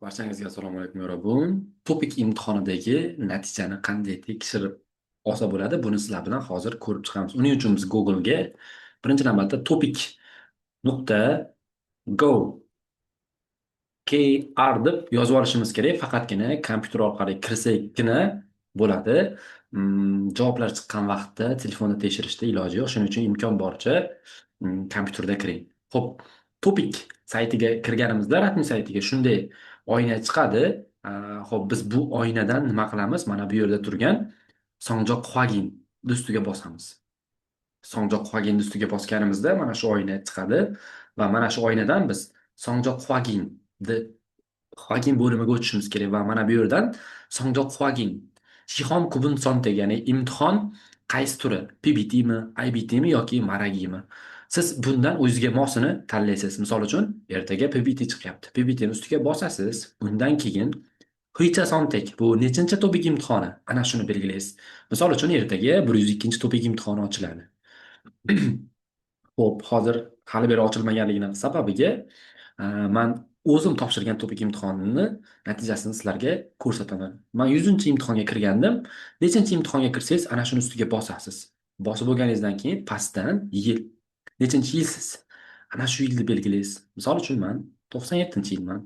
Barchangizga assalomu alaykum, 여러분. TOPIK imtihonidagi natijani qanday tekshirib olsa bo'ladi? Buni sizlar bilan hozir ko'rib chiqamiz. Uning uchun biz Google'ga birinchi navbatda topik.go kr deb yozib olishimiz kerak. Faqatgina kompyuter orqali kirsakgina bo'ladi. Javoblar chiqqan vaqtda telefonda tekshirishda iloji yo'q. Shuning uchun imkon boricha kompyuterda kiring. Xo'p, TOPIK saytiga kirganimizda, rasmiy saytiga shunday oyna chiqadi. Xo'p, biz bu oynadan nima qilamiz? Mana bu yerda turgan 성적 확인 ustiga bosamiz. 성적 확인 ustiga bosganimizda mana shu oyna chiqadi va mana shu oynadan biz 성적 확인 확인 bo'limiga o'tishimiz kerak va mana bu yerdan 성적 확인 시험 구분 선택, ya'ni imtihon qaysi turi, PBTmi, IBTmi yoki 말하기mi? Siz bundan o'zizga mosini tanlaysiz. Misol uchun, ertaga PBT chiqyapti. PBTni ustiga bosasiz. Undan keyin 회차 선택, bu nechinchi TOPIK imtihoni? Ana shuni belgilaysiz. Misol uchun, ertaga 102-TOPIK imtihoni ochiladi. Xo'p, hozir hali beri ochilmaganligini sababiga man o'zim topshirgan TOPIK imtihonini natijasini sizlarga ko'rsataman. Man 100-imtihonga kirgandim. Nechinchi imtihonga kirsangiz, ana shuni ustiga bosasiz. Bosib bo'lganingizdan keyin pastdan yil. Nechinchi yilsiz? Ana shu yilni belgilaysiz. Misol uchun, man 97-yilman.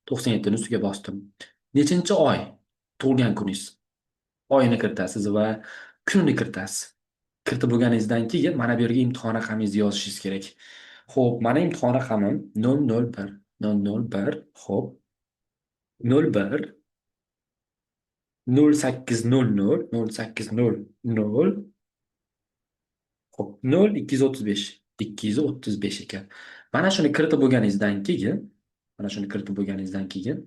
97 ni ustiga bosdim. Nechinchi oy tug'ilgan kuningiz? Oyini kiritasiz va kunini kiritasiz. Kiritib bo'lganingizdan keyin mana bu yerga imtihon raqamingizni yozishingiz kerak. Xo'p, mani imtihon raqamim 001 001, xo'p, 01 0800 0800, xo'p, 0235 235 ekan. Mana shuni kiritib bo'lganingizdan keyin, mana shuni kiritib bo'lganingizdan keyin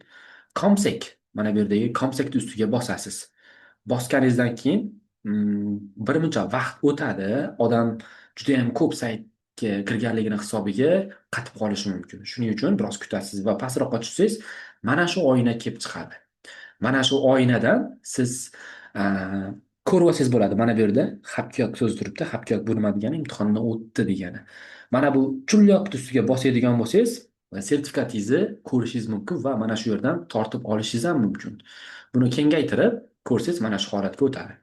검색, mana bu yerdagi 검색ni ustiga bosasiz. Bosganingizdan keyin bir muncha vaqt o'tadi. Odam juda ham ko'p saytga kirganligini hisobiga qatib qolishi mumkin. Shuning uchun biroz kutasiz va pastroqqa tushsangiz, mana shu oyna kelib chiqadi. Mana shu oynadan siz ko'rib olsangiz bo'ladi. Mana bu yerda 합격 so'zi turibdi. 합격 bu nima degani? Imtihondan o'tdi degani. Mana bu 출력ni ustiga bosadigan bo'lsangiz, sertifikatingizni ko'rishingiz mumkin va mana shu yerdan tortib olishingiz ham mumkin. Buni kengaytirib ko'rsangiz, mana shu holatga o'tadi.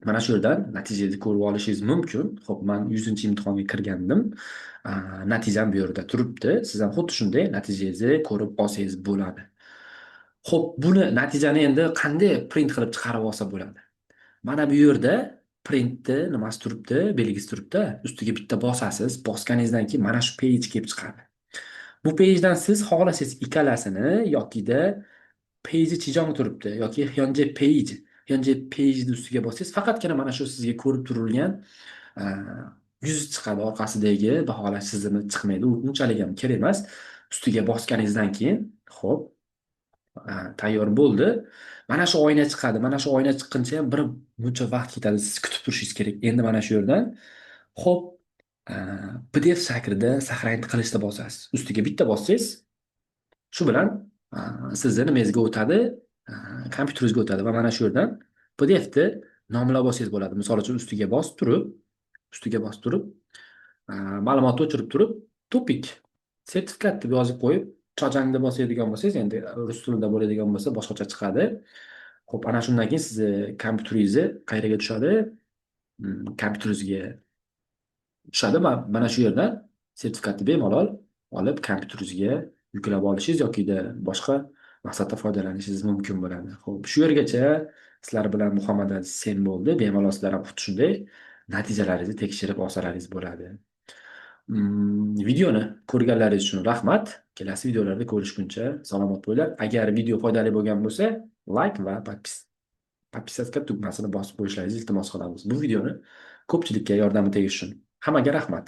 Mana shu yerdan natijani ko'rib olishingiz mumkin. Xo'p, man 100-imtihonga kirgandim. Natijam bu yerda turibdi. Siz ham xuddi shunday natijangizni ko'rib olsangiz bo'ladi. Xo'p, buni natijani endi qanday print qilib chiqarib olsa bo'ladi? Mana bu yerda printni nimasi turibdi, belgisi turibdi. Ustiga bitta bosasiz. Bosganingizdan keyin mana shu page kelib chiqadi. Bu pagedan siz xohlasangiz ikkalasini yokida 페이지 지정 turibdi yoki 현재 페이지, 현재 페이지ni ustiga bossangiz, faqatgina mana shu sizga ko'rib turilgan yuz chiqadi, orqasidagi baholash tizimi chiqmaydi. U unchalik ham kerak emas. Ustiga bosganingizdan keyin, xo'p, tayyor bo'ldi. Mana shu oyna chiqadi. Mana shu oyna chiqquncha ham bir muncha vaqt ketadi. Siz kutib turishingiz kerak. Endi mana shu yerdan, xo'p, PDF shaklida сохранить qilishni bosasiz. Ustiga bitta bossangiz, shu bilan sizni nimangizga o'tadi? Kompyuteringizga o'tadi va mana shu yerdan PDFni nomlab olsangiz bo'ladi. Misol uchun, ustiga bosib turib, ma'lumotni o'chirib turib, TOPIK sertifikat deb yozib qo'yib, 저장 deb bosadigan bo'lsangiz, endi rus tilida bo'ladigan bo'lsa, boshqacha chiqadi. Xo'p, ana shundan keyin sizni kompyuteringizni qayerga tushadi? Kompyuteringizga tushadi va mana shu yerdan sertifikatni bemalol olib, kompyuteringizga yuklab olishingiz yokida boshqa maqsadda foydalanishingiz mumkin bo'ladi. Xo'p, shu yergacha sizlar bilan Muhammad Sen bo'ldi. Bemalol sizlar ham xuddi shunday natijalaringizni tekshirib olsalaringiz bo'ladi. Videoni ko'rganlaringiz uchun rahmat. Kelasi videolarda ko'rishguncha salomat bo'linglar. Agar video foydali bo'lgan bo'lsa, like va подписаться tugmasini bosib qo'yishlaringizni iltimos qilamiz. Bu videoni ko'pchilikka yordami tegishi uchun. Hammaga rahmat.